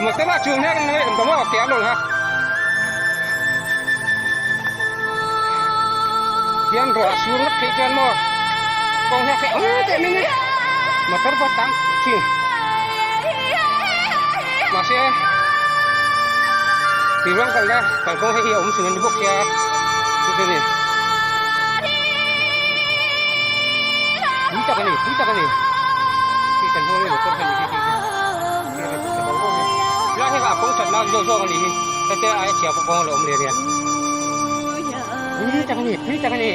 Motor a chuang hian nge awm ta maw ke a lo ha. Hian ruah a sur ngawt theih chuan maw kawng hian hreh awm teh mai ni. Motor pawh tang thin. Mahse tih ruang kalna kalkawng hei hi a awm thin a ni bawk sia chu chu a ni. Pui tak a ni pui tak a ni. Khi kan hmuh a ni motor kha ni khi khi khi. Lai hi a kawng that na zawk zawk a nih hi hete aia chhia pawh kawng a lo awm leh a nia pui tak a ni pui tak a ni.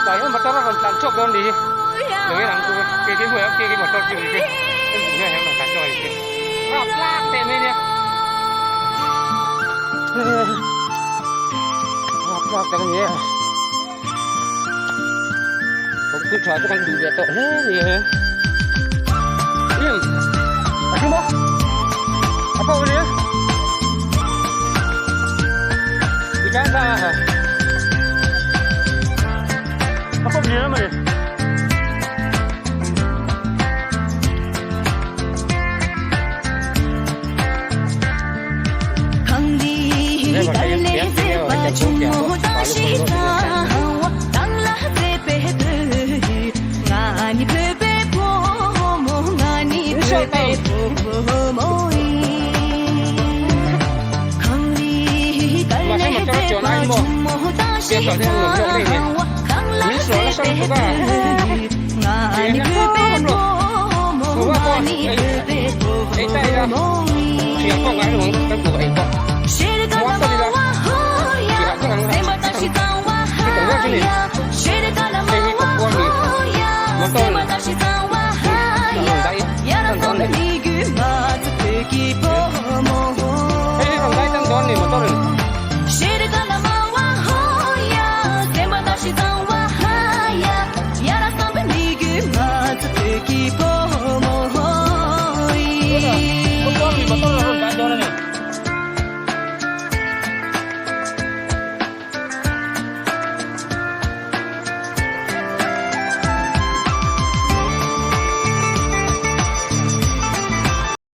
Tah hian motor a rawn tlan chhuak dawn a nih hi lo en ang chu khi khi hmuh khi khi motor chu a nih khi heng hian rawn tlan chhuak a nih khi rap tlak teh mai a nia. Rap tak ani e. Kawngpui tha chu kan duh ve tawh hle ani e. Im. A thim a. A pawh ani e. I tan ta a. A pawh ni lam ani.